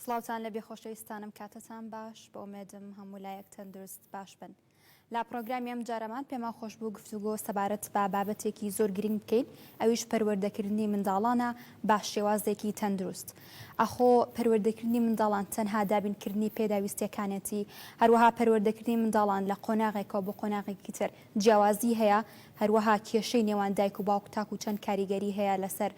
سڵاوتان لێبێ خۆشەویستانم کاتتان باش بە ئومێدم هەموو لایەک تەندروست باش بن. لە پڕۆگرامی ئەم جارەمان پێمان خۆش بوو گفتوگۆ سەبارەت بە بابەتێکی زۆر گرنگ بکەین ئەویش پەروەردەکردنی منداڵانە بە شێوازێکی تەندروست. ئاخۆ پەروەردەکردنی منداڵان تەنها دابینکردنی پێداویستیەکانێتی؟ هەروەها پەروەردەکردنی منداڵان لە قۆناغێکەوە بۆ قۆناغێکی تر جیاوازی هەیە؟ هەروەها کێشەی نێوان دایک و باوک تاکو چەند کاریگەری هەیە لەسەر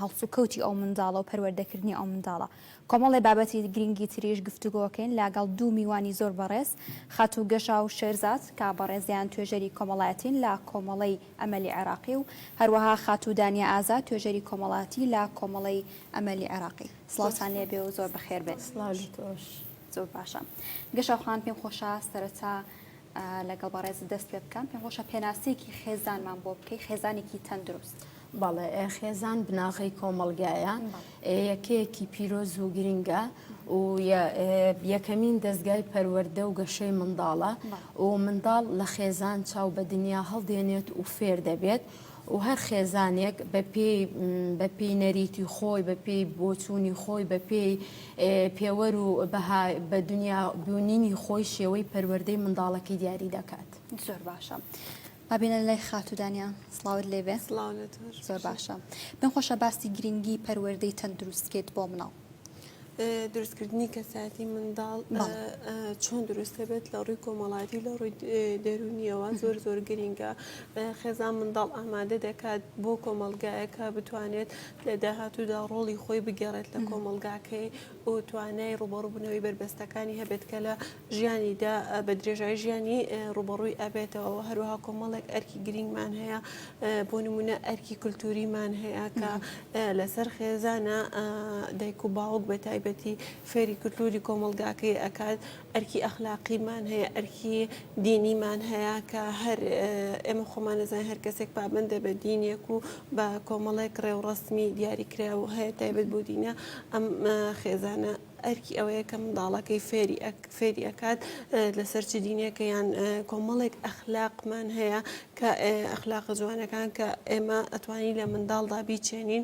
هەڵسوکەوتی ئەو منداڵە و پەروەردەکردنی ئەو منداڵە؟ کۆمەڵێ بابەتی گرنگی تریش گفتوگۆکەین لەگەڵ دوو میوانی زۆر بەڕێز خاتوو گەشاو شێرزاد کە بەڕێزیان توێژەری کۆمەڵایەتین لە کۆمەڵەی ئەمەلی عێراقی و هەروەها خاتوو دانیا ئازاد توێژەری کۆمەڵاتی لە کۆمەڵەی ئەمەلی عێراقی. سڵاوتان لێبێ و زۆر بەخێر بێن. سڵاو لە تۆش. زۆر باشە گەشاو خان پێم خۆشە سەرەتا لەگەڵ بەڕێزت دەست پێ بکەم پێم خۆشە پێناسەیەکی خێزانمان بۆ بکەی خێزانێکی تەندروست. بەڵێ خێزان بناغەی کۆمەڵگایە یەکەیەکی پیرۆز و گرنگە و یەکەمین دەزگای پەروەردە و گەشەی منداڵە و منداڵ لە خێزان چاو بە دنیا هەڵدێنێت و فێر دەبێت و هەر خێزانێک بەپێی بەپێی نەریتی خۆی بەپێی بۆچوونی خۆی بەپێی پێوەر و بەها بە دنیا بونینی خۆی شێوەی پەروەردەی منداڵەکەی دیاری دەکات. زۆر باشە با بێینە لای خاتوو دانیا سڵاوت لێ بێ. سڵاو لە تۆش. زۆر باشە پێم خۆشە باسی گرنگی پەروەردەی تەندروست بکەیت بۆ مناڵ. دروستکردنی کەسایەتی منداڵ چۆن دروست دەبێت لە ڕووی کۆمەڵایەتی لە ڕووی دەروونیەوە زۆر زۆر گرینگە خێزان منداڵ ئامادە دەکات بۆ کۆمەڵگایەکە بتوانێت لە داهاتوودا ڕۆڵی خۆی بگێڕێت لە کۆمەڵگاکەی و توانای ڕووبەڕووبوونەوەی بەربەستەکانی هەبێت کە لە ژیانیدا بە درێژایی ژیانی ڕووبەڕووی ئەبێتەوە هەروەها کۆمەڵێک ئەرکی گرینگمان هەیە بۆ نمونە ئەرکی کولتوریمان هەیە کە لەسەر خێزانە دایک و باوک بە تایبەتی فێری کولتوری کۆمەڵگاکەی ئەکات ئەرکی ئەخلاقیمان هەیە ئەرکی دینیمان هەیە کە هەر ئێمە خۆمان دەزانین هەر کەسێک پابەندە بە دینێک و بە کۆمەڵێک ڕێوڕەسمی دیاریکراو هەیە تایبەت بۆ دینە ئەم خێزانە ئەرکی ئەوەیە کە منداڵەکەی فێری فێری ئەکات لەسەر چ دینێکە یان کۆمەڵێک ئەخلاقمان هەیە کە ئەخلاقە جوانەکان کە ئێمە ئەتوانین لە منداڵدا بیچێنین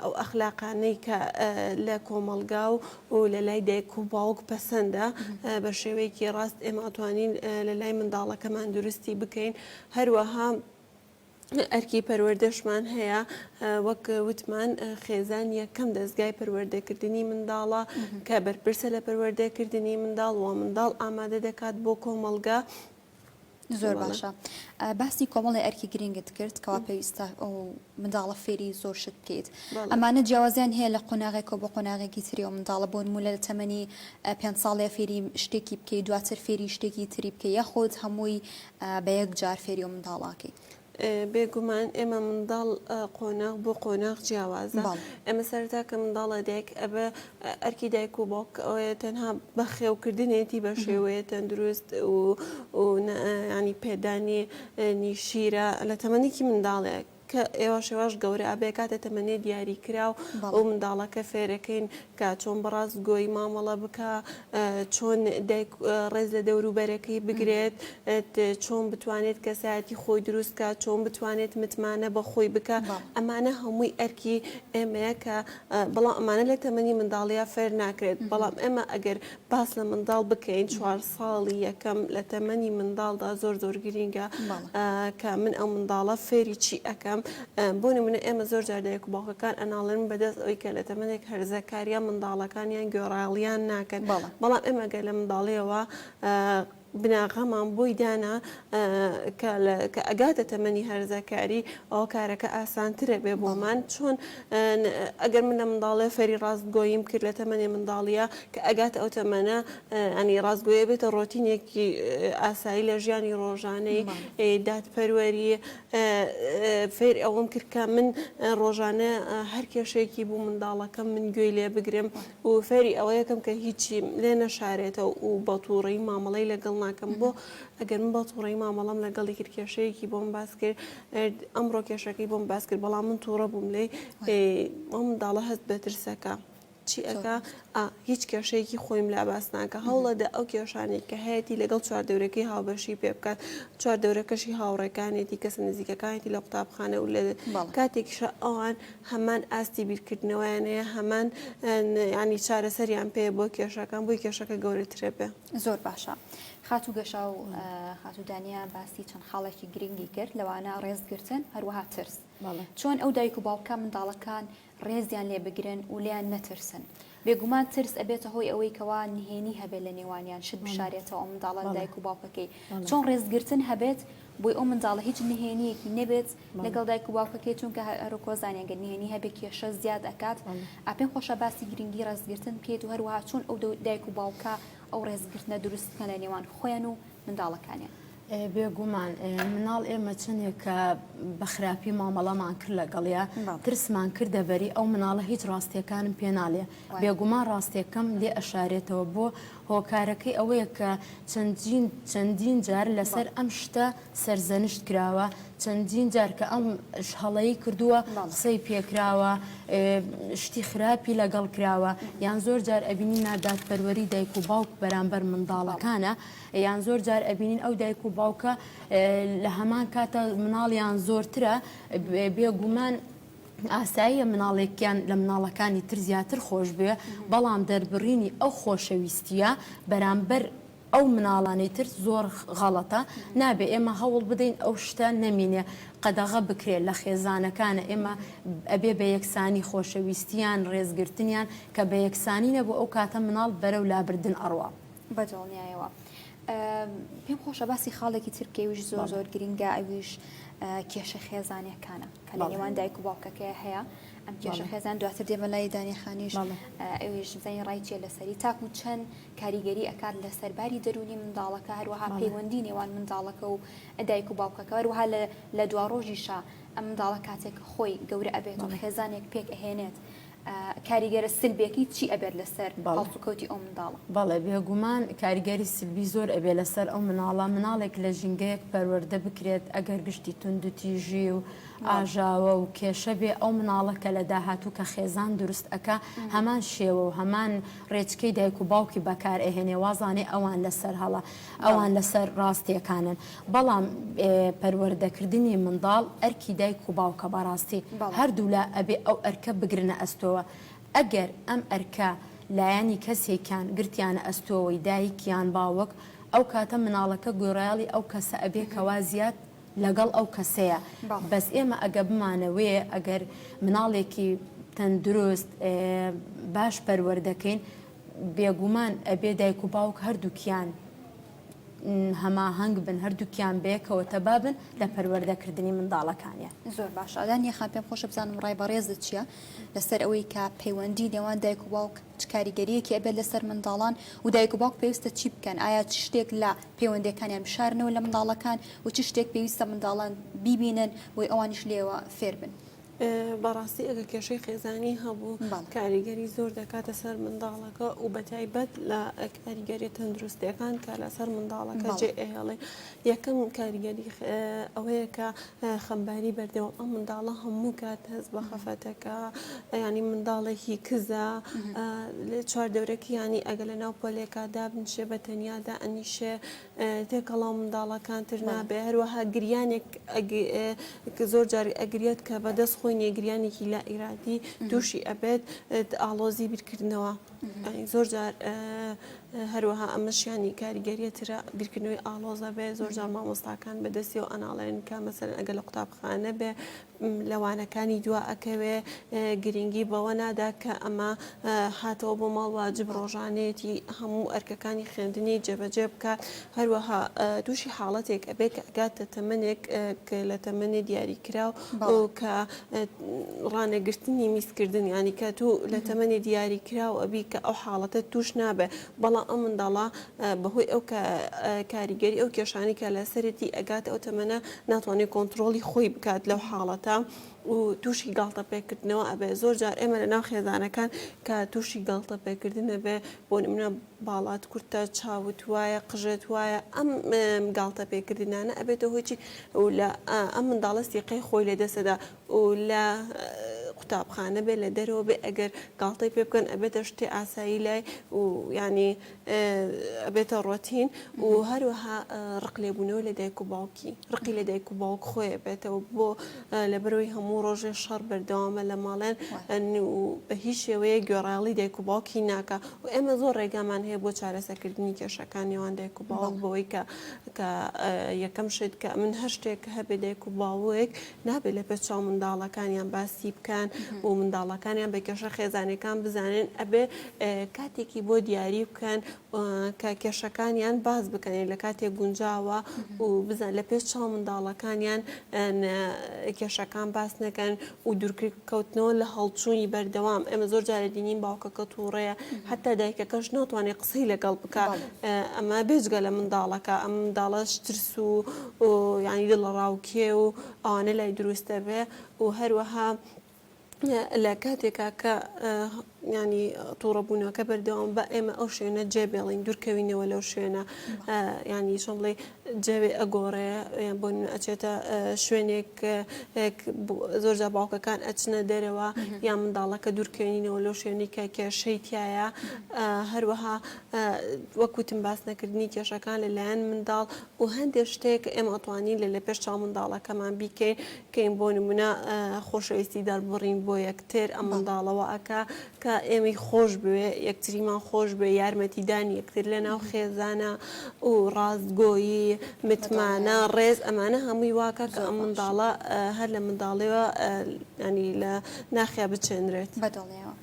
ئەو ئەخلاقانەی کە لە کۆمەڵگا و و لە لای دایک و باوک پەسەندە بە شێوەیەکی ڕاست ئێمە ئەتوانین لە لای منداڵەکەمان دروستی بکەین هەروەها ئەرکی پەروەردەشمان هەیە، وەک وتمان خێزان یەکەم دەزگای پەروەردەکردنی منداڵە کە بەرپرسە لە پەروەردەکردنی منداڵ و منداڵ ئامادە دەکات بۆ کۆمەڵگا. زۆر باشە باسی کۆمەڵی ئەرکی گرنگت کرد کەوا پێویستە ئەو منداڵە فێری زۆر شت بکەیت ئەمانە جیاوازیان هەیە لە قۆناغێکەوە بۆ قۆناغێکی تری ئەو منداڵە بۆ نموونە لە تەمەنی پێنج ساڵێ فێری شتێکی بکەیت دواتر فێری شتێکی تری بکەیت یاخود هەمووی بە یەک جار فێری ئەو منداڵە ئەکەی. بێگومان ئێمە منداڵ قۆناغ بۆ قۆناغ جیاوازە ئێمە سەرەتا کە منداڵە دایک ئەبێ ئەرکی دایک و باوک ئەوەیە تەنها بەخێوکردنێتی بە شێوەیە تەندروست و ینی پێدانی نیشیرە لە تەمەنێکی منداڵێک کە ێواش ێواش گەورە ئەبێ کاتە تەمەنێ دیاری کراو ئەو منداڵەکە فێرەکەین کە چۆن بە ڕاستگۆی مامەڵە بکا چۆن دایک ڕێز لە دەوروبەرەکەی بگرێت چۆن بتوانێت کەسایەتی خۆی دروست کات چۆن بتوانێت متمانە بە خۆی بکا ئەمانە هەمووی ئەرکی ئێمەیە کە بەڵام ئەمانە لە تەمەنی منداڵیا فێر ناکرێت بەڵام ئێمە ئەگەر باس لە منداڵ بکەین چوار ساڵی یەکەم لە تەمەنی منداڵدا زۆر زۆر گرینگە کە من ئەو منداڵە فێری چی ئەکەم بۆ نمونە ئێمە زۆر جار دایک و باوکەکان ئەناڵێن بەدەست ئەوی کە لە تەمەنێک هەرزەکاریە منداڵەکانیان گوێڕایەڵیان ناکەن بەڵام ئێمە گەر لە منداڵیەوە بناغەمان بۆی دانا کە کە ئەگاتە تەمەنی هەرزەکاری ئەوە کارەکە ئاسانترە بێ بۆمان چۆن ئەگەر من لە منداڵێ فێری ڕاستگۆییم کرد لە تەمەنێ منداڵیە کە ئەگاتە ئەو تەمەنە ئەنی ڕاستگۆیە بێتە ڕۆتینێکی ئاسایی لە ژیانی ڕۆژانەی دادپەروەری فێر ئەوەم کرد کە من ڕۆژانە هەر کێشەیەکی بوو منداڵەکەم من گوێی لێ بگرم و فێری ئەوەیەکەم کە هیچی لێ نەشارێتەوە و بە تووڕەیی مامەڵەی لەگەڵ ناکەم بۆ ئەگەر من بە تووڕەیی مامەڵەم لەگەڵی کرد کێشەیەکی بۆم باس کرد ئەمڕۆ کێشەکەی بۆم باس کرد بەڵام من تووڕە بووم لێی ئەو منداڵە هەست بە ترسەکە چی ئەکا؟ ئا هیچ کێشەیەکی خۆیم لا باس ناکا هەوڵەدە ئەو کێشانەی کە هەیەتی لەگەڵ چواردەورەکەی هاوبەشی پێ بکات چواردەورەکەشی هاوڕێکانێتی کەسە نزیکەکانێتی لە قوتابخانە و لە کاتێکیشە ئەوان هەمان ئاستی بیرکردنەوەیان هەیە هەمان ینی چارەسەریان پێ بۆ کێشەکان بۆی کێشەکە گەورەترە بێ. زۆر باشە خاتوو گەشاو خاتوو دانیا باسی چەند خاڵێکی گرنگی کرد لەوانە ڕێزگرتن هەروەها ترس چۆن ئەو دایک و باوکە منداڵەکان ڕێزیان لێ بگرن و لێیان نەترسن. بێگومان ترس ئەبێتە هۆی ئەوەی کەوا نهێنی هەبێت لە نێوانیان، شت بشارێتەوە ئەو منداڵە لە دایک و باوکەکەی. چۆن ڕێزگرتن هەبێت بۆی ئەو منداڵە هیچ نهێنییەکی نەبێت لەگەڵ دایک و باوکەکەی، چونکە هەروەک زانین گەر نهێنی هەبێت کێشە زیاد ئەکات. ئا پێم خۆشە باسی گرنگی ڕێزگرتن بکەیت و هەروەها چۆن ئەو دایک و باوکە ئەو ڕێزگرتنە دروست بکەن لە نێوان خۆیان و منداڵەکانیان. بێگومان مناڵ ئێمە چەندێک کە بە خراپی مامەڵەمان کرد لەگەڵیا ترسمان کردە بەری ئەو مناڵە هیچ ڕاستیەکانم پێ ناڵێ بێگومان ڕاستیەکەم لێ ئەشارێتەوە بۆ هۆکارەکەی ئەوەیە کە چەندین چەندین جار لەسەر ئەم شتە سەرزەنشت کراوە چەندین جار کە ئەم هەڵەی کردووە قسەی پێکراوە شتی خراپی لەگەڵ کراوە یان زۆر جار ئەبینی نادادپەروەری دایک و باوک بەرامبەر منداڵەکانە یان زۆر جار ئەبینین ئەو دایک و باوکە لە هەمان کاتە مناڵیان زۆرترە بێگومان ئاساییە مناڵێکیان لە مناڵەکانی تر زیاتر خۆش بوێ بەڵام دەربڕینی ئەو خۆشەویستیە بەرامبەر ئەو مناڵانەی تر زۆر غەڵەتە نابێ ئێمە هەوڵ بدەین ئەو شتە نەمینێ قەدەغە بکرێت لە خێزانەکانە ئێمە ئەبێ بە یەکسانی خۆشەویستیان ڕێزگرتنیان کە بە یەکسانی نەبوو ئەو کاتە مناڵ بەرەو لابردن ئەڕوا. بە دڵنیایەوە. پێم خۆشە باسی خاڵێکی تر بکەی ئەویش زۆر زۆر گرنگە ئەویش کێشە خێزانیەکانە کە لە نێوان دایک و باوکەکەی هەیە ئەم کێشە خێزان دواتر دێمە لای دانی خانیش ئەویش بزانین ڕای چیە لەسەری تاکو چەند کاریگەری ئەکات لەسەر باری دەرونی منداڵەکە هەروەها پەیوەندی نێوان منداڵەکە و دایک و باوکەکە هەروەها لە دوا ڕۆژیشا ئەم منداڵە کاتێک خۆی گەورە ئەبێت و خێزانێک پێک ئەهێنێت کاریگەرە سلبیەکەی چی ئەبێت لەسەر هەڵسوکەوتی ئەو منداڵە؟ بەڵێ بێگومان کاریگەری سلبی زۆر ئەبێت لەسەر ئەو مناڵە، مناڵێک لە ژینگەیەک پەروەردە بکرێت ئەگەر گشتی توندوتیژی و ئاژاوە و کێشە بێ ئەو مناڵە کە لە داهاتوو کە خێزان دروست ئەکا هەمان شێوە و هەمان ڕێچکەی دایک و باوکی بەکار ئەهێنێ وازانێ ئەوان لەسەر هەڵە ئەوان لەسەر ڕاستیەکانن بەڵام پەروەردەکردنی منداڵ ئەرکی دایک و باوکە بەڕاستی هەردوولا ئەبێ ئەو ئەرکە بگرنە ئەستۆوە ئەگەر ئەم ئەرکە لایەنی کەسێکیان گرتیانە ئەستۆوەی دایک یان باوک ئەو کاتە مناڵەکە گوێڕایەڵی ئەو کەسە ئەبێ کەوا زیاد لەگەڵ ئەو کەسەیە بەس ئێمە ئەگە بمانەوێ ئەگەر مناڵێکی تەندروست باش پەروەردەکەین بێگومان ئەبێ دایک و باوک هەردووکیان هەماهەنگ بن هەردووکیان بەیەکەوە تەبا بن لە پەروەردەکردنی منداڵەکانیان. زۆر باشە دانیە خان پێم خۆشە بزانم ڕای بەڕێزت چیە لەسەر ئەوەی کە پەیوەندی نێوان دایک و باوک چ کاریگەریەکی ئەبێت لەسەر منداڵان و دایک و باوک پێویستە چی بکەن ئایا چ شتێک لە پەیوەندیەکانیان بشارنەوە لە منداڵەکان و چ شتێک پێویستە منداڵان بیبینن بۆی ئەوانیش لێوە فێر بن. بەڕاستی ئەگەر کێشەی خێزانی هەبوو کاریگەری زۆر دەکاتە سەر منداڵەکە و بەتایبەت لە کاریگەریە تەندروستیەکان کە لەسەر منداڵەکە جێ ئەهێڵێ یەکەم کاریگەری ئەوەیە کە خەمباری بەردەوام ئەم منداڵە هەموو کات هەست بە خەفەتەکە ینی منداڵێکی کزە چواردەورەکی ینی ئەگەر لە ناو پۆلێکا دابنیشێ بە تەنیا دائەنیشێ تێکەڵاو منداڵەکان تر نابێ هەروەها گریانێک زۆر جار ئەگرێت کە بەدەست خۆی نیە گریانێکی لا ئیرادی تووشی ئەبێت ئاڵۆزی بیرکردنەوە زۆر جار هەروەها ئەمەشیانی کاریگەریە ترە بیرکردنەوەی ئاڵۆزە بێ زۆر جار مامۆستاکان بەدەستیەوە ئەناڵێن کە مەسەلەن ئەگەر لە قوتابخانە بێ لە وانەکانی دوا ئەکەوێ گرنگی بەوە نادا کە ئەمە هاتەوە بۆ ماڵ واجب ڕۆژانەیەتی هەموو ئەرکەکانی خوێندنی جێبەجێ بکات هەروەها تووشی حاڵەتێک ئەبێ کە ئەگاتە تەمەنێک کە لە تەمەنی دیاریکراو کە ڕانەگرتنی میزکردن ینی کە تو لە تەمەنی دیاریکراو ئەبی کە ئەو حاڵەتە توش نابێ بەڵام ئەم منداڵە بەهۆی ئەو کاریگەری ئەو کێشانەی کە لەسەرێتی ئەگاتە ئەو تەمەنە ناتوانێت کۆنتڕۆڵی خۆی بکات لەو حاڵەتە و تووشی گاڵتە پێکردنەوە ئەبێ زۆر جار ئێمە لە ناو خێزانەکان کە تووشی گاڵتە پێکردن ئەبێ بۆ نمونە باڵات کورتە چاوت وایە قژت وایە ئەم گاڵتە پێکردنانە ئەبێتە هۆی چی و لە ئەم منداڵە سیقەی خۆی لە دەستەدا و لە. قوتابخانە بێ لە دەرەوە بێ ئەگەر گاڵتەی پێ بکەن ئەبێتە شتێ ئاسایی لای و یانی ئەبێتە ڕۆتین و هەروەها ڕق لێبوونەوە لە دایک و باوکی ڕقی لە دایک و باوک خۆی ئەبێتەوە بۆ لەبەرەوەی هەموو ڕۆژێ شەڕ بەردەوامە لە ماڵێن و بە هیچ شێوەیەک گوێڕایەڵی دایک و باوکی ناکا و ئێمە زۆر ڕێگامان هەیە بۆ چارەسەکردنی کێشەکان نێوان دایک و باوک بەوەی کە کە یەکەم شت کە من هەر شتێک هەبێ دایک و باوک نابێت لە پێش چاو منداڵەکانیان باسی بکەن و منداڵەکانیان بە کێشە خێزانەکان بزانن ئەبێ کاتێکی بۆ دیاری بکەن کە کێشەکانیان باس بکەن لە کاتێک گونجاوە و بزان لە پێش چاو منداڵەکانیان کێشەکان باس نەکەن و دوورکەوتنەوە لە هەڵچوونی بەردەوام ئێمە زۆر جارە دینین باوکەکە تووڕەیە حتا دایکەکەش ناتوانێت قسەی لەگەڵ بکە ئەمە بێجگە لە منداڵەکە ئەم منداڵەش ترس و یانی دڵەڕاوکێ و ئەوانە لای دروست دەبێ و هەروەها لە کاتێکا کە ینی تووڕەبوونەکە بەردەوام بە ئێمە ئەو شوێنە جێ بێڵین دوورکەوینەوە لەو شوێنە ینی چۆن بڵێ جەوێ ئەگۆڕێ بۆ ئەچێتە شوێنێک زۆرجا باوکەکان ئەچنە دەرەوە یان منداڵەکە دوورکەوینەوە لەو شوێنی کە کێشەی تایە هەروەها وەک وتم باس نەکردنی کێشەکان لەلایەن منداڵ و هەندێک شتێک ئێمە ئەتوانین لە لە پێش چاو منداڵەکەمان بیکەین کەین بۆ نمونە خۆشەویستی دەربڕین بۆ یەکتر ئەم منداڵەوە ئەکا کە ئێمەی خۆش بوێ یەکتریمان خۆش بێ یارمەتیدان یەکتر لە ناو خێزانە و ڕاستگۆیی متمانە ڕێز ئەمانە هەمووی واکە کە ئەم منداڵە هەر لە منداڵیەوە ینی لە ناخیا بچێنرێت. بەدڵنیاوە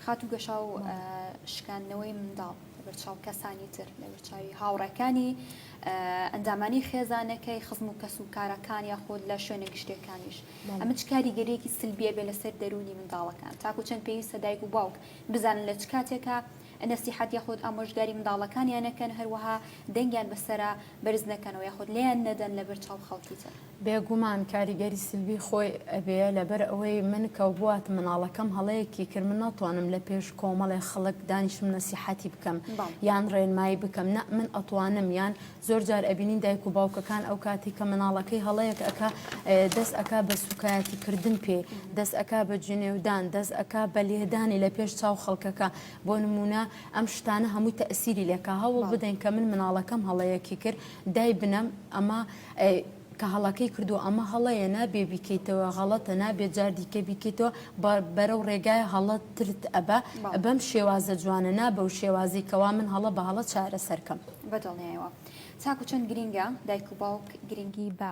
خاتوو گەشاو شکاندنەوەی منداڵ لەبەرچاو کەسانی تر، لەبەرچاوی هاوڕێکانی، ئەندامانی خێزانەکەی، خزم و کەس و کارەکان یاخود لە شوێنە گشتیەکانیش. ئەمە چ کاریگەریەکی سلبیە بێ لەسەر دەروونی منداڵەکان؟ تاکو چەند پێویستە دایک و باوک بزانن لە چ کاتێکا نەسیحەت یاخود ئامۆژگاری منداڵەکانیان نەکەن، هەروەها دەنگیان بەسەرا بەرز نەکەنەوە یاخود لێیان نەدەن لەبەر چاو خەڵکی تر. بێگومان کاریگەری سلبی خۆی ئەبێ لەبەر ئەوەی من کە بوات مناڵەکەم هەڵەیەکی کرد من ناتوانم لە پێش کۆمەڵێ خەڵک دانیشم نەسیحەتی بکەم یان ڕێنمایی بکەم نا من ئەتوانم یان زۆر جار ئەبینین دایک و باوکەکان ئەو کاتی کە مناڵەکەی هەڵەیەک ئەکا دەست ئەکا بە سوکایەتی کردن پێی دەست ئەکا بە جنێودان دەست ئەکا بە لێدانی لە پێش چاو خەڵکەکە بۆ نمونە ئەم شتانە هەمووی تەئسیری لێکا هەوڵ بدەین کە من مناڵەکەم هەڵەیەکی کرد دایبنەم ئەمە کە هەڵەکەی کردووە ئەمە هەڵەیە نابێ بیکەیتەوە غەڵەتە نابێ جار دیکە بیکەیتەوە بەرەو ڕێگای هەڵە ترت ئەبا بەم شێوازە جوانە نا بەو شێوازی کەوا من هەڵە بە هەڵە چارەسەر کەم. بەدڵنیایەوە تاکو چەند گرینگە دایک و باوک گرنگی بە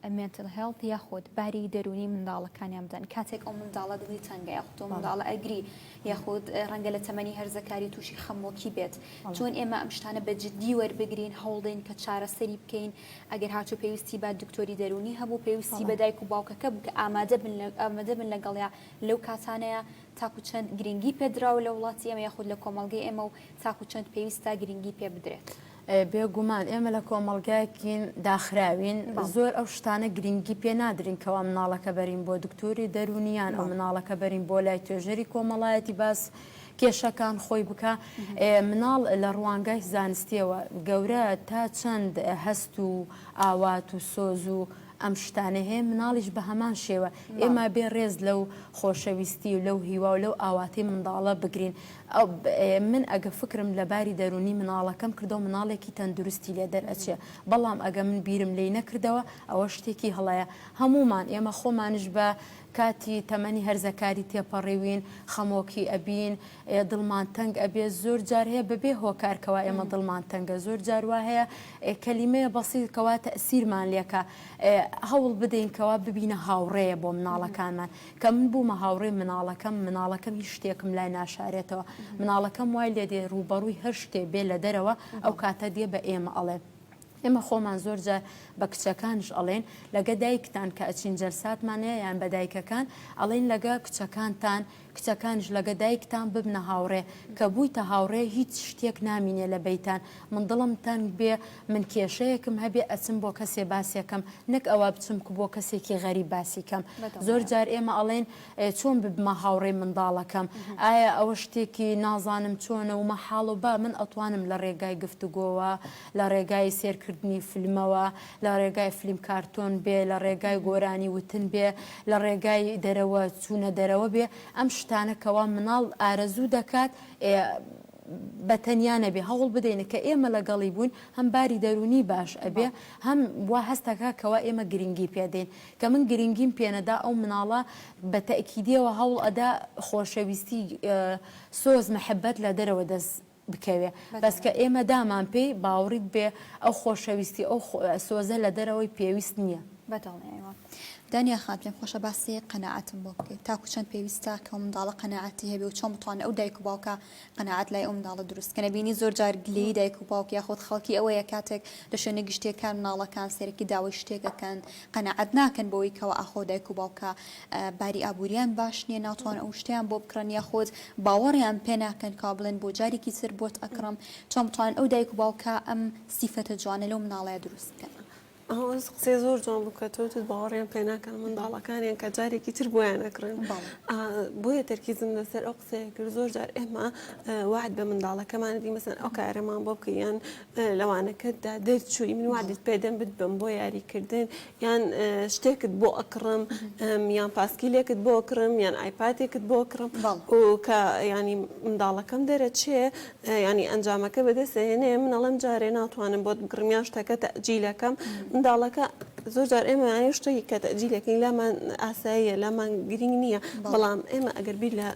mental health یاخود باری دەروونی منداڵەکانیان بدەن کاتێک ئەو منداڵە دڵی تەنگە یاخود ئەو منداڵە ئەگری یاخود ڕەنگە لە تەمەنی هەرزەکاری تووشی خەمۆکی بێت چۆن ئێمە ئەم شتانە بە جددی وەربگرین هەوڵدەین کە چارەسەری بکەین ئەگەر هاتوو پێویستی بە دکتۆری دەروونی هەبوو پێویستی بە دایک و باوکەکە بوو کە ئامادە بن ئامادە بن لەگەڵیا لەو کاتانەیە تاکو چەند گرنگی پێدراوە لە وڵاتی ئێمە یاخود لە کۆمەڵگەی ئێمە و تاکو چەند پێویستە گرنگی پێ بدرێت. بێ گومان ئێمە لە کۆمەڵگایەکین داخراوین زۆر ئەو شتانە گرنگی پێ نادرین کەوا مناڵەکە بەرین بۆ دکتۆری دەروونی یان ئەو مناڵەکە بەرین بۆ لای توێژەری کۆمەڵایەتی باس کێشەکان خۆی بکا مناڵ لە ڕوانگای زانستیەوە گەورە تا چەند هەست و ئاوات و سۆز و ئەم شتانەی هەیە مناڵیش بە هەمان شێوە ئێمە بێ ڕێز لەو خۆشەویستی و لەو هیوا و لەو ئاواتەی منداڵە بگرین من ئەگە فکرم لە باری دەروونی مناڵەکەم کردەوە مناڵێکی تەندروستی لێ دەرئەچێ بەڵام ئەگە من بیرم لێی نەکردەوە ئەوە شتێکی هەڵەیە هەموومان ئێمە خۆمانیش بە کاتی تەمەنی هەرزەکاری تێپەڕیوین خەمۆکی ئەبین دڵمان تەنگ ئەبێ زۆر جار هەیە بەبێ هۆکار کەوا ئێمە دڵمان تەنگە زۆر جار وا هەیە کەلیمەیە بەسیت کەوا تەئسیرمان لێکا هەوڵ بدەین کەوا ببینە هاوڕێیە بۆ مناڵەکانمان کە من بوومە هاوڕێی مناڵەکەم مناڵەکەم هیچ شتێکم لای ناشارێتەوە مناڵەکەم وای لێ دێ ڕووبەڕووی هەر شتێ بێ لە دەرەوە ئەو کاتە دێ بە ئێمە ئەڵێ ئێمە خۆمان زۆر جار بە کچەکانش ئەڵێن لەگە دایکتان کە ئەچین جەلساتمان هەیە یان بە دایکەکان ئەڵێن لەگە کچەکانتان کچەکانیش لەگە دایکتان ببنە هاوڕێ کە بوویتە هاوڕێ هیچ شتێک نامینێ لە بەیتان من دڵم تەنگ بێ من کێشەیەکم هەبێ ئەچم بۆ کەسێ باسێکەم نەک ئەوە بچم کو بۆ کەسێکی غەریب باسی کەم زۆر جار ئێمە ئەڵێن چۆن ببمە هاوڕێی منداڵەکەم ئایا ئەوە شتێکی نازانم چۆنە و مەحاڵ و با من ئەتوانم لە ڕێگای گفتوگۆوە لە ڕێگای سێرکردن. سەیرکردنی فلمەوە، لە ڕێگای فلیم کارتۆن بێ، لە ڕێگای گۆرانی وتن بێ، لە ڕێگای دەرەوە چوونە دەرەوە بێ، ئەم شتانە کەوا مناڵ ئارەزوو دەکات بە تەنیا نەبێ هەوڵ بدەین کە ئێمە لەگەڵی بووین هەم باری دەروونی باش ئەبێ هەم وا هەست ئەکا کەوا ئێمە گرنگی پێ دەین کە من گرنگیم پێ نەدا ئەو مناڵە بە تەئکیدیەوە هەوڵ ئەدا خۆشەویستی سۆز محبەت لە دەرەوە دەست بکەوێ بەس کە ئێمە دامان پێی باوڕیت بێ ئەو خۆشەویستی ئەو سۆزە لە دەرەوەی پێویست نییە. بەدڵنیایەوە. دانیا خان پێم خۆشە باسی قەناعەتم بۆ بکەیت تاکو چەند پێویستە کە ئەو منداڵە قەناعەتی هەبێ و چۆن بتوانێت ئەو دایک و باوکە قەناعەت لای ئەو منداڵە دروست کەن ئەبینی زۆر جار گلەیی دایک و باوک یاخود خەڵکی ئەوەیە کاتێک لە شوێنە گشتیەکان منداڵەکان سەرەکی داوای شتێک ئەکەن قەناعەت ناکەن بەوەی کەوا ئاخۆ دایک و باوکە باری ئابووریان باش نییە ناتوان ئەو شتیان بۆ بکڕن یاخود باوەڕیان پێ ناکەن کەوا بڵێن بۆ جارێکی تر بۆت ئەکڕم چۆن بتوانن ئەو دایک و باوکە ئەم سیفەتە جوانە لەو منداڵەیا دروست بکەن؟ ئەوە قسەی زۆر جوان بوو کە تۆ وتت باوەڕیان پێ ناکەن منداڵەکانیان کە جارێکی تر بۆیان ئەکڕن بۆیە تەرکیزم لەسەر ئەو قسەیە کرد زۆر جار ئێمە وعد بە منداڵەکەمان دی مەسەن ئەو کارەمان بۆ بکە یان لەوانەکەتدا دەرچووی من وعدت پێدەم بتبەم بۆ یاریکردن یان شتێکت بۆ ئەکڕم یان پاسکیلێکت بۆ ئەکڕم یان ئایپادێکت بۆ ئەکڕم و کە ینی منداڵەکەم دەرەچێ یانی ئەنجامەکە بەدەست ئەهێنێ من ئەڵێم جارێ ناتوانم بۆت بکڕم یان شتەکە تەئجیلەکەم منداڵەکە زۆر جار ئێمە یانی شتێکی کە تەئجیلەکەین لامان ئاساییە لامان گرنگ نییە بەڵام ئێمە ئەگەر بیر لە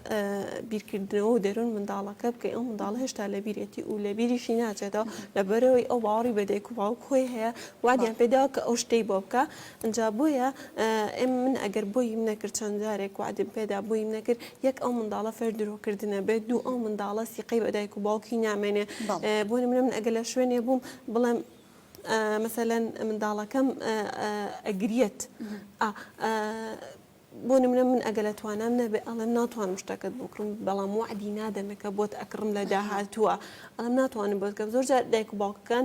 بیرکردنەوە و دەروون منداڵەکە بکەین ئەو منداڵە هێشتا لە بیرێتی و لە بیریشی ناچێتەوە لەبەرئەوەی ئەو باوەڕی بە دایک و باوک خۆی هەیە وادیان پێداوە کە ئەو شتەی بۆ بکا ئینجا بۆیە ئێمە من ئەگەر بۆیم نەکرد چەند جارێک وەعدم پێدا بۆیم نەکرد یەک ئەو منداڵە فێر درۆکردنە بێت دوو ئەو منداڵە سیقەی بە دایک و باوکی نامێنێ بۆ نمونە من ئەگەر لە شوێنێ بووم بڵێم مەسەلەن منداڵەکەم ئەگریەت بۆ نمونە من ئەگەر لە توانام نەبێ ئەڵێم ناتوانم شتەکەت بۆ بکڕم بەڵام وەعدی نادەمێ کە بۆت ئەکڕم لە داهاتووە ئەڵێم ناتوانم بۆت بکەم زۆر جار دایک و باوکەکان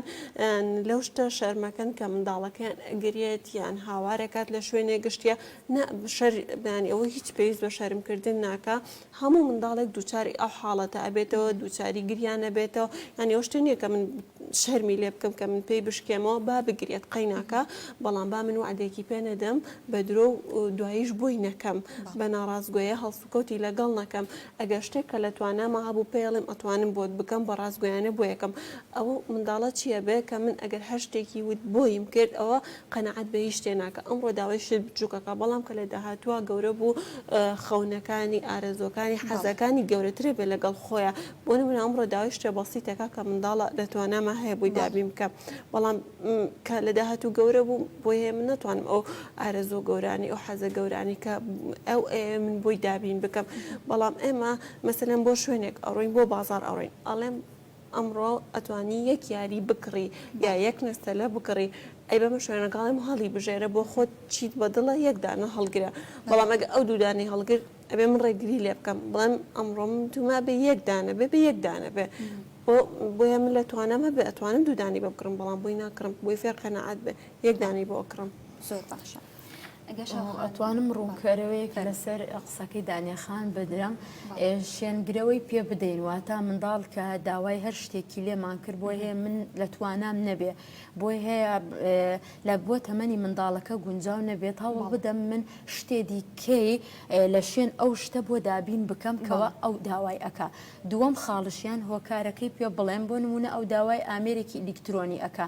لەو شتە شەرمەکەن کە منداڵەکەیان ئەگریێت یان هاوارەکات لە شوێنێ گشتیە نا شەر یانی ئەوە هیچ پێویست بە شەرمکردن ناکا هەموو منداڵێک دووچاری ئەو حاڵەتە ئەبێتەوە دووچاری گریان ئەبێتەوە یانی ئەو شتە نییە کە من شەرمی لێ بکەم کە من پێی بشکێمەوە با بگرێت قەیناکە بەڵام با من وەعدێکی پێ نەدەم بە درۆ و دواییش بۆی نەکەم بە ناڕاستگۆیە هەڵسوکەوتی لەگەڵ نەکەم ئەگەر شتێک کە لە تواناما هەبوو پێی ئەڵێم ئەتوانم بۆت بکەم بە ڕاستگۆیانە بۆی ئەکەم ئەو منداڵە چی ئەبێ کە من ئەگەر هەر شتێکی وت بۆیم کرد ئەوە قەناعەت بە هیچ شتێ ناکا ئەمڕۆ داوای شت بچووک ئەکا بەڵام کە لە داهاتووا گەورە بوو خەونەکانی ئارەزووەکانی حەزەکانی گەورەتر ئەبێ لەگەڵ خۆیا بۆ نموونە ئەمڕۆ داوای شتێ بەسیت ئەکا کە منداڵە لە تواناما هەیە بۆی دابین بکەم بەڵام کە لە داهاتوو گەورە بوو بۆی هەیە من نەتوانم ئەو ئارەزوو گەورانی ئەو حەزە گەورانی کە ئەو ئەیەوێ من بۆی دابین بکەم بەڵام ئێمە مەسەلەن بۆ شوێنێک ئەڕۆین بۆ بازاڕ ئەڕۆین ئەڵێم ئەمڕۆ ئەتوانی یەک یاری بکڕی یا یەک نەستەلە بکڕی ئەی بەمە شوێنەکە ئەڵێم هەڵی بژێرە بۆ خۆت چیت بە دڵە یەک دانە هەڵگرە بەڵام ئەگە ئەو دوو دانەی هەڵگرت ئەبێ من ڕێگری لێ بکەم بڵێم ئەمڕۆ من توما بێ یەک دانە بێ بێ یەک دانە بێ بۆ بۆیە من لە توانام هەبێ ئەتوانم دوو دانەی بۆ بکڕم بەڵام بۆی ناکڕم بۆی فێر قەناعەت بێ یەک دانەی بۆ ئەکڕم. زۆر باشە ئەتوانم ڕوونکەرەوەیەک لەسەر قسەکەی دانیا خان بدرم شوێنگرەوەی پێ بدەین واتە منداڵ کە داوای هەر شتێکی لێمان کرد بۆی هەیە من لە توانام نەبێ بۆی هەیە لە بۆ تەمەنی منداڵەکە گونجاو نەبێت هەوڵ بدەم من شتێ دیکەی لە شوێن ئەو شتە بۆ دابین بکەم کەوا ئەو داوای ئەکا دووەم خاڵشیان هۆکارەکەی پێ بڵێم بۆ نمونە ئەو داوای ئامێرێکی ئیلیکترۆنی ئەکا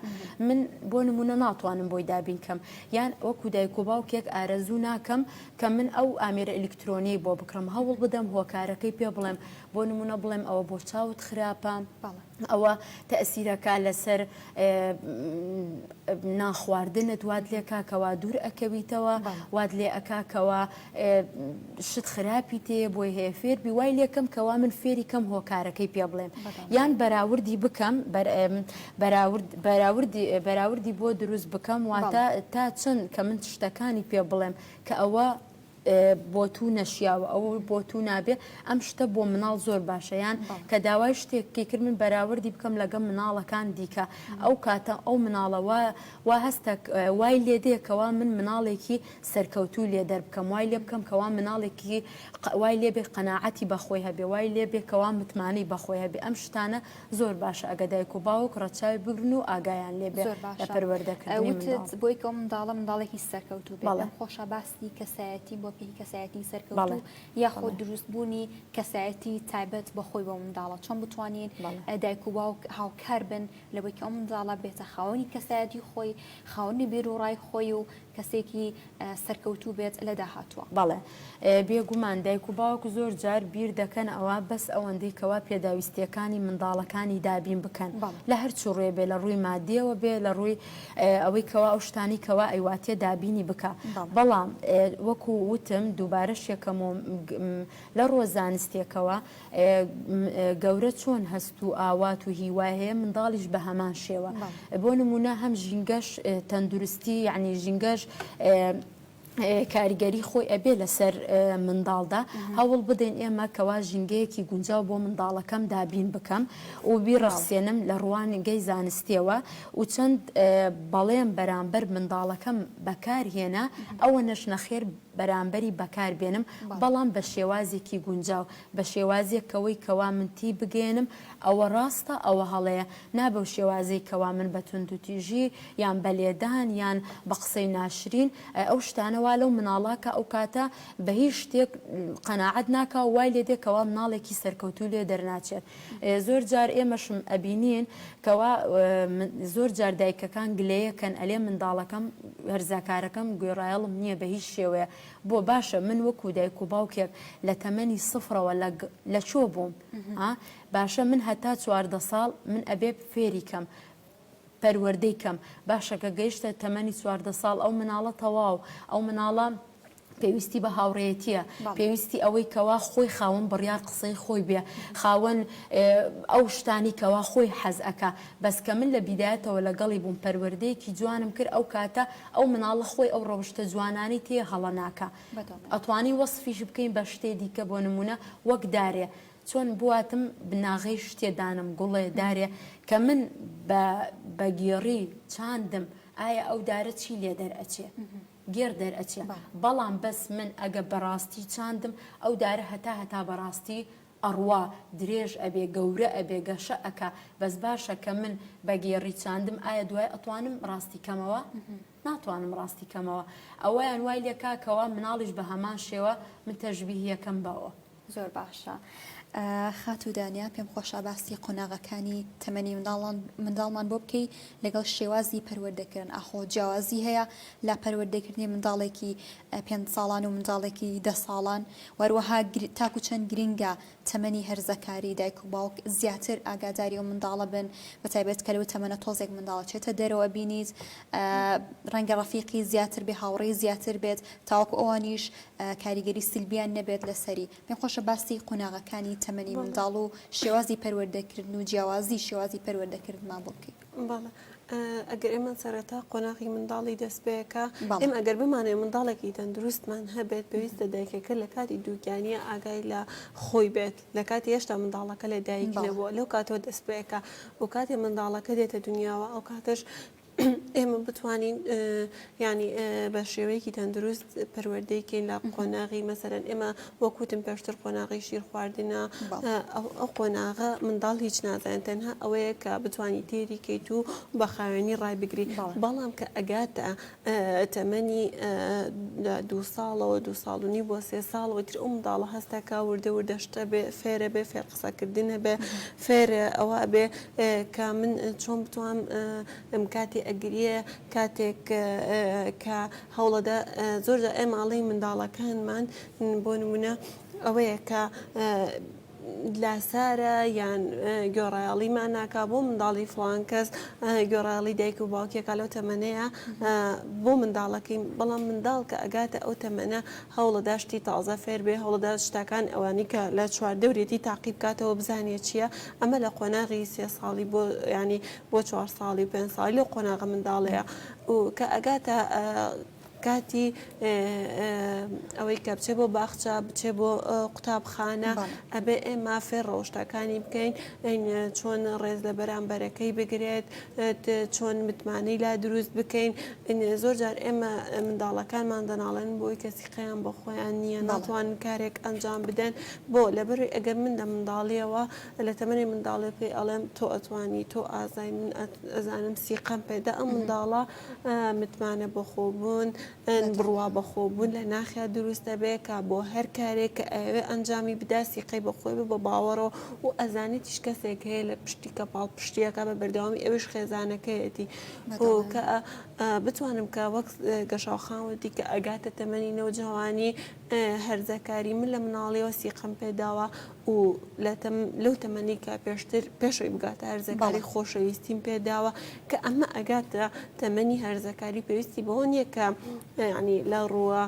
من بۆ نمونە ناتوانم بۆی دابین کەم یان وەکو دایک و باوکێک ئارەزوو ناکەم کە من ئەو ئامێرە ئیلیکترۆنیەی بۆ بکڕم هەوڵ بدەم هۆکارەکەی پێ بڵێم بۆ نمونە بڵێم ئەوە بۆ چاوت خراپە ئەوە تەئسیرەکا لەسەر نان خواردنت وات لێکا کەوا دوور ئەکەویتەوە وات لێ ئەکا کەوا شت خراپی تێ بۆی هەیە فێر بی وای لێکەم کەوا من فێری کەم هۆکارەکەی پێ بڵێم یان بەراوردی بکەم بەراورد بەراوردی بەراوردی بۆ دروست بکەم واتە تا چەند کە من شتەکانی پێ بڵێم کە ئەوە. بۆ تو نەشیاوە ئەوە بۆ تو نابێ ئەم شتە بۆ مناڵ زۆر باشە یان کە داوای شتێکی کرد من بەراوردی بکەم لەگەڵ مناڵەکان دیکە ئەو کاتە ئەو مناڵە وا وا هەستە وای لێ دێ کەوا من مناڵێکی سەرکەوتوو لێ دەربکەم وای لێ بکەم کەوا مناڵێکی وای لێ بێ قەناعەتی بە خۆی هەبێ وای لێ بێ کەوا متمانەی بە خۆی هەبێ ئەم شتانە زۆر باشە ئەگە دایک و باوک ڕەچاوی بگرن و ئاگایان لێ بێ زۆر لە باشە پەروەردەکردنی وتت منداڵ. بۆی کە ئەو منداڵە منداڵێکی سەرکەوتوو بێت بەڵێ. پێم خۆشە باسی کەسایەتی بۆ پێی کەسایەتی بەڵێ سەرکەوتوو یاخود بەڵێ. دروست بوونی کەسایەتی تایبەت بە خۆی بۆ منداڵە چۆن بتوانین بەڵێ. دایک و باوک هاوکار بن لەوەی کە ئەو منداڵە بێتە خاوەنی کەسایەتی خۆی خاوەنی بیروڕای خۆی و کەسێکی سەرکەوتوو بێت لە داهاتووە. بەڵێ بێگومان دایک و باوک زۆر جار بیر دەکەن ئەوە بەس ئەوەندەی کەوا پێداویستیەکانی منداڵەکانی دابین بکەن لە هەر چ ڕوێ بێ لە ڕووی مادیەوە بێ لە ڕووی ئەوەی کەوا ئەو شتانی کەوا ئەیواتێ دابینی بکا بەڵام وەکو وتم دووبارەش یەکەمەوە لە ڕووە زانستیەکەوە گەورە چۆن هەست و ئاوات و هیوای هەیە منداڵیش بە هەمان شێوە بۆ نمونە هەم ژینگەش تەندروستی یعنی ژینگەش کاریگەری خۆی ئەبێ لەسەر منداڵدا هەوڵ بدەین ئێمە کەوا ژینگەیەکی گونجاو بۆ منداڵەکەم دابین بکەم و بیڕەخسێنم لە ڕوانگەی زانستیەوە و چەند بەڵێن بەرامبەر منداڵەکەم بەکارهێنا ئەوەنەش نەخێر بەرامبەری بەکار بێنم بەڵام بە شێوازێکی گونجاو بە شێوازێک کەوەی کەوا من تی بگەیەنم ئەوە ڕاستە ئەوە هەڵەیە نا بەو شێوازەی کەوا من بە توندوتیژی یان بە لێدان یان بە قسەی ناشرین ئەو شتانە وا لەو مناڵە کە ئەو کاتە بە هیچ شتێک قەناعەت ناکا و وای لێ دێ کەوا مناڵێکی سەرکەوتوو لێ دەرناچێت زۆر جار ئێمەشم ئەبینین کەوا زۆر جار دایکەکان گلەیەکەن ئەلێ منداڵەکەم هەرزەکارەکەم گوێڕایەڵم نییە بە هیچ شێوەیە بۆ باشە من وەکو دایک و باوکێک لە تەمەنی سفرەوە لە چۆ بووم باشە من هەتا 14 ساڵ من ئەبێ فێری کەم پەروەردەی کەم باشە کە گەیشتە تەمەنی 14 ساڵ ئەو مناڵە تەواو ئەو مناڵە پێویستی بە هاوڕێیەتیە پێویستی ئەوەی کەوا خۆی خاوەن بڕیار قسەی خۆی بێ خاوەن ئەو شتانی کەوا خۆی حەز ئەکا بەس کە من لە بیدایەتەوە لەگەڵی بووم پەروەردەیەکی جوانم کرد ئەو کاتە ئەو مناڵە خۆی ئەو ڕەوشتە جوانانەی تێ هەڵە ناکا ئەتوانی وەسفیش بکەین بە شتێ دیکە بۆ نمونە وەک دارێ چۆن بواتم بناغەی شتێ دانم گوڵێ دارێ کە من بە بە گێڕی چاندم ئایا ئەو دارە چی لێ دەرئەچێ گێڕ دەرئەچێ بەڵام بەس من ئەگە بەڕاستی چاندم ئەو دارە هەتا هەتا بەڕاستی ئەڕوا درێژ ئەبێ گەورە ئەبێ گەشە ئەکا بەس باشە کە من بە گێڕی چاندم ئایا دوای ئەتوانم ڕاستی کەمەوە ناتوانم ڕاستی کەمەوە ئەوەیان وای لێکا کەوا مناڵیش بە هەمان شێوە من تەشبیهیەکەم بەوە. زۆر باشە خاتوو دانیا پێم خۆشە باسی قۆناغەکانی تەمەنی منداڵمان بۆ بکەی لەگەڵ شێوازی پەروەردەکردن ئاخۆ جیاوازی هەیە لە پەروەردەکردنی منداڵێکی پێنج ساڵان و منداڵێکی دە ساڵان وەروەها تاکو چەند گرنگە تەمەنی هەرزەکاری دایک و باوک زیاتر ئاگاداری ئەو منداڵە بن بە تایبەت کە لەو تەمەنە تۆزێک منداڵە چێتە دەرەوە بینیت ڕەنگە ڕەفیقی زیاتر بێ هاوڕێی زیاتر بێت تاوەکو ئەوانیش کاریگەری سلبیان نەبێت لەسەری. پێم خۆشە باسی قۆناغەکانی تەمەنی منداڵ و شێوازی پەروەردەکردن و جیاوازی شێوازی پەروەردەکردنمان بۆ بکەیت. بەڵێ ئەگەر ئێمە سەرەتا قۆناغی منداڵی دەست پێکا ئێمە ئەگەر بمانەوێت منداڵێکی تەندروستمان هەبێت پێویستە دایکەکە لە کاتی دووگیانیە ئاگای لە خۆی بێت لە کاتی هێشتا منداڵەکە لە دایک نەبووە لەو کاتەوە دەست پێکا و کاتێ منداڵەکە دێتە دنیاوە ئەو کاتەش ئێمە بتوانین یانی بە شێوەیەکی تەندروست پەروەردەی کەین لە قۆناغی مەسەرەن ئێمە وەک وتم پێشتر قۆناغی شیر خواردنە ئەو قۆناغە منداڵ هیچ نازانێت تەنها ئەوەیە کە بتوانی تێری کەیت و بە خاوێنی ڕای بگری بەڵام کە ئەگاتە تەمەنی دوو ساڵەوە دوو ساڵ و نیو بۆ سێ ساڵەوە تر ئەو منداڵە هەستەکە وردە وردە شتە بێ فێرە بێ فێر قسەکردنە بێ فێر ئەوە ئەبێ کە من چۆن بتوانم کاتێ ئەگریێ کاتێک کە هەوڵەدە زۆر جار ئێمە ئەڵێین منداڵەکانمان بۆ نمونە ئەوەیە کە لاسارە یان گۆڕایەڵیمان ناکا بۆ منداڵی فڵان کەس گۆڕایەڵی دایک و باوکێکا لەو تەمەنەیە بۆ منداڵەکەی بەڵام منداڵ کە ئەگاتە ئەو تەمەنە هەوڵەدا شتی تازە فێر بێ هەوڵەدا شتەکان ئەوانی کە لە چواردەورێتی تاقی بکاتەوە بزانێ چییە ئەمە لە قۆناغی سێ ساڵی بۆ ینی بۆ چوار ساڵی و پێنج ساڵی لەو قۆناغە منداڵەیە و کە ئەگاتە. کاتی ئەوەی کە بچێ بۆ باخچە بچێ بۆ قوتابخانە ئەبێ ئێمە فێر ڕەوشتەکانی بکەین چۆن ڕێز لە بەرامبەرەکەی بگرێت چۆن متمانەی لا دروست بکەین زۆر جار ئێمە منداڵەکانمان دەناڵێن بۆی کە سیقەیان بە خۆیان نییە ناتوانن کارێک ئەنجام بدەن بۆ لەبەروی ئەگەر من لە منداڵیەوە لە تەمەنی منداڵێ پێی ئەڵێم تۆ ئەتوانی تۆ ئازای من ئەزانم سیقەم پێدە ئەم منداڵە متمانە بەخۆبوون، بڕوا بەخۆبوون لە ناخیا دروست دەبێ کە بۆ هەر کارێک کە ئەیەوێ ئەنجامی بدا سیقەی بە خۆی بێ بە باوەڕەوە و ئەزانێتیش کەسێک هەیە لە پشتی کە پاڵپشتی ئەکا بە بەردەوامی ئەویش خێزانەکەیەتی و کە بتوانم کە وەک گەشاو خان وتی کە ئەگاتە تەمەنی نەوجەوانی هەرزەکاری من لە مناڵیەوە سیقەم پێداوە و لە لەو تەمەنی کە پێشتر پێشەوەی بگاتە هەرزەکاری خۆشەویستیم پێداوە کە ئەمە ئەگاتە تەمەنی هەرزەکاری پێویستی بەوە نییە کە ینی لە ڕووە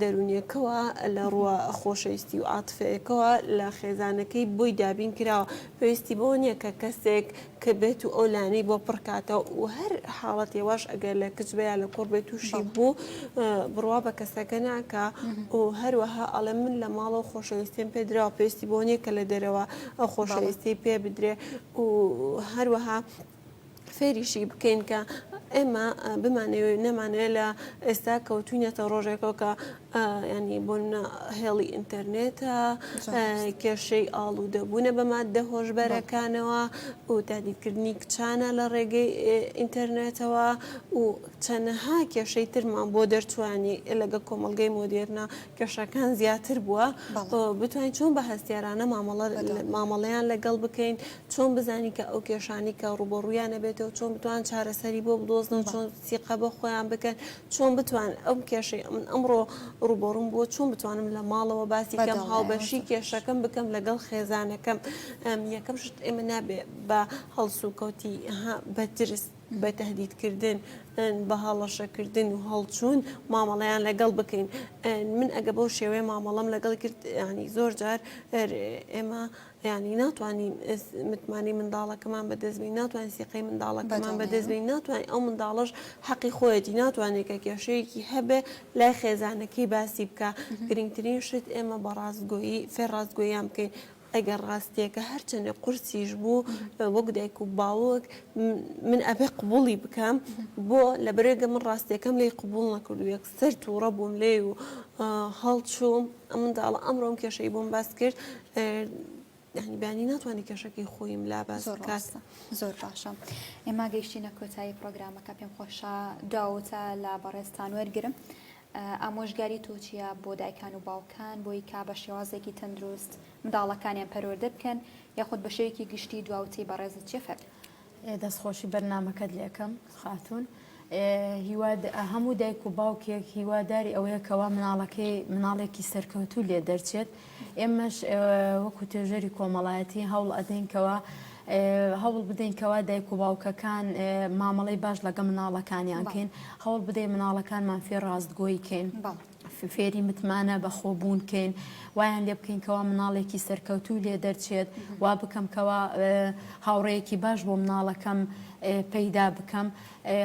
دەرونیەکەوە لە ڕووە خۆشەویستی و عاتفەیەکەوە لە خێزانەکەی بۆی دابین کراوە پێویستی بەوە نییە کە کەسێک کە بێت و ئەو لانەی بۆ پڕکاتەوە و هەر حاڵەتی واش ئەگەر لە کچ بێ یا لە کوڕ بێ تووشی بوو بڕوا بە کەسەکە ناکا و هەروەها ئەڵێ من لە ماڵەوە خۆشەویستیم پێ دراوە پێویستی بۆ نییە کە لە دەرەوە ئەو خۆشەویستی پێ بدرێ و هەروەها فێریشی بکەین کە ئێمە بمانەوێ نەمانەوێ لە ئێستا کەوتوینەتە ڕۆژێکەوە کە یانی بۆ نمونە هێڵی ئینتەرنێتە، کێشەی ئاڵوودەبوونە بە ماددە هۆشبەرەکانەوە و تهدیدکردنی کچانە لە ڕێگەی ئینتەرنێتەوە و چەنەها کێشەی ترمان بۆ دەرچووانی لەگەڵ کۆمەڵگەی مۆدێرنە کێشەکان زیاتر بووە بتوانین چۆن بە هەستیارانە مامەڵەیان لەگەڵ بکەین چۆن بزانین کە ئەو کێشانەی کە ڕووبەڕوویان ئەبێتەوە چۆن بتوان چارەسەری بۆ بدۆزنەوە چۆن سیقە بە خۆیان بکەن چۆن بتوان ئەم کێشەی من ئەمڕۆ ڕووبەڕووم بووە چۆن بتوانم لە ماڵەوە باسی کەم هاوبەشی کێشەکەم بکەم لەگەڵ خێزانەکەم یەکەم شت ئێمە نابێ بە هەڵسوکەوتی بە ترس بە تهدیدکردن بە هەڵەشەکردن و هەڵچوون مامەڵەیان لەگەڵ بکەین من ئەگە بەو شێوەیە مامەڵەم لەگەڵ کرد ینی زۆر جار ئێمە یانی ناتوانین متمانەی منداڵەکەمان بەدەست بین ناتوانین سیقەی منداڵەکەمان بەدەست بین ناتوانین ئەو منداڵەش حەقی خۆیەتی ناتوانێت کە کێشەیەکی هەبێ لای خێزانەکەی باسی بکە گرنگترین شت ئێمە بە ڕاستگۆیی فێر ڕاستگۆیان بکەین ئەگەر ڕاستیەکە هەرچەندێ قورسیش بوو وەک دایک و باوک من ئەبێ قبوڵی بکەم بۆ لە بەرێگە من ڕاستیەکەم لی قبوڵ نەکرد و یەکسەر تووڕە بووم لێی و هەڵچووم ئەم منداڵە ئەمڕۆم کێشەی بۆم باس کرد یانی بەیانی ناتوانێت کێشەکەی خۆیم لا باس زۆر بکات. ڕاستە زۆر باشە ئێمە گەیشتینە کۆتایی پرۆگرامەکە پێم خۆشە داوتە لە بەڕێزتان وەرگرم ئامۆژگاری تۆ چییە بۆ دایکان و باوکان بۆی کا بە شێوازێکی تەندروست منداڵەکانیان پەروەردە بکەن یاخود بە شێوەیەکی گشتی دواوتەی بەڕێزت چیە فەرموو. دەستخۆشی بەرنامەکەت لێکەم خاتوون هیوا هەموو دایک و باوکێک هیواداری ئەوەیە کەوا مناڵەکەی مناڵێکی سەرکەوتوو لێ دەرچێت ئێمەش وەکو توێژەری کۆمەڵایەتی هەوڵ ئەدەین کەوا هەوڵ بدەین کەوا دایک و باوکەکان مامەڵەی باش لەگە مناڵەکانیان کەین هەوڵ بدەین مناڵەکانمان فێر ڕاستگۆی کەین. فێری متمانە بە خۆ بوون کەین وایان لێ بکەین کەوا مناڵێکی سەرکەوتوو لێ دەرچێت وا بکەم کەوا هاوڕێیەکی باش بۆ مناڵەکەم پەیدا بکەم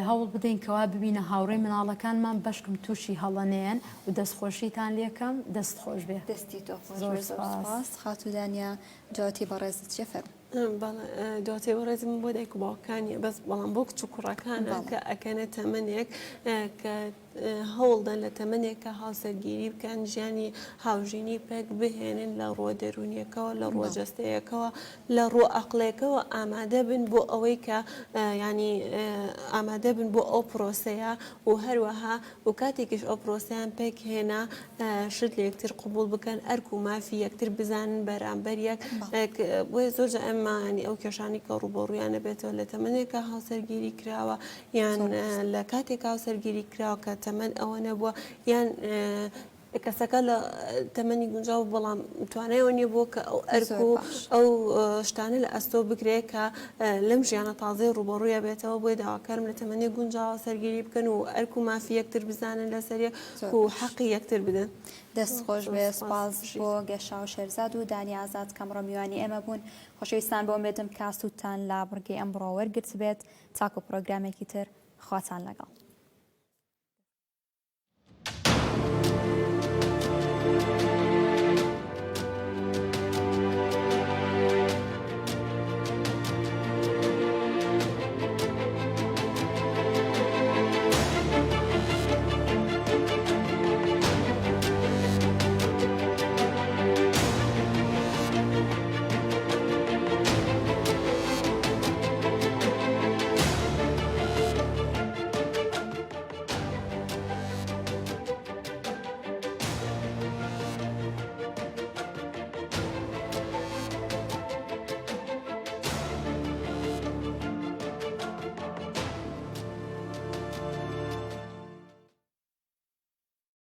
هەوڵ بدەین کەوا ببینە هاوڕێی مناڵەکانمان بەشکم تووشی هەڵە نەیەن و دەستخۆشیتان لێکەم دەست خۆش بێ. دەستی تۆ خۆش بێ زۆر سوپاس خاتوو دانیا جوابی بەڕێزت چیە فەرموو. بەڵێ دواتێ بەڕێزم بۆ دایک و باوکانیە بەس بەڵام بۆ کچ و کوڕەکانە کە ئەکەنە تەمەنێک کە هەوڵدەن لە تەمەنێکا هاوسەرگیری بکەن، ژیانی هاوژینی پێک بهێنن لە ڕووە دەروونییەکەوە، لە ڕووە جەستەیەکەوە، لە ڕووە ئەقڵێکەوە ئامادە بن بۆ ئەوەی کە یانی ئامادە بن بۆ ئەو پرۆسەیە و هەروەها و کاتێکیش ئەو پرۆسەیان پێک هێنا شت لە یەکتر قبوڵ بکەن، ئەرک و مافی یەکتر بزانن بەرامبەر یەک. بۆیە زۆر جار ئێمە یانی ئەو کێشانەی کە ڕووبەڕوویان ئەبێتەوە لە تەمەنێکا هاوسەرگیری کراوە یان لە کاتێک هاوسەرگیری کراوە کە تەمەن ئەوە نەبووە یان کەسەکە لە تەمەنی گونجاو بەڵام توانایەوە نییە بۆ کە ئەو ئەرک و ئەو شتانە لە ئەستۆ بگرێت کە لەم ژیانە تازەی ڕووبەڕوویە بێتەوە بۆیە داواکارم لە تەمەنی گونجاوە سەرگیری بکەن و ئەرک و مافی یەکتر بزانن لەسەر یەک و حەقی یەکتر بدەن. دەست خۆش بێ سوپاس بۆ گەشاو شێرزاد و دانی ئازاد کە ئەمڕۆ میوانی ئێمە بوون خۆشەویستان بە ئومێدم کە سوودتان لە بڕگەی ئەمڕۆ وەرگرتبێت تاکو پرۆگرامێکی تر خواتان لەگەڵ.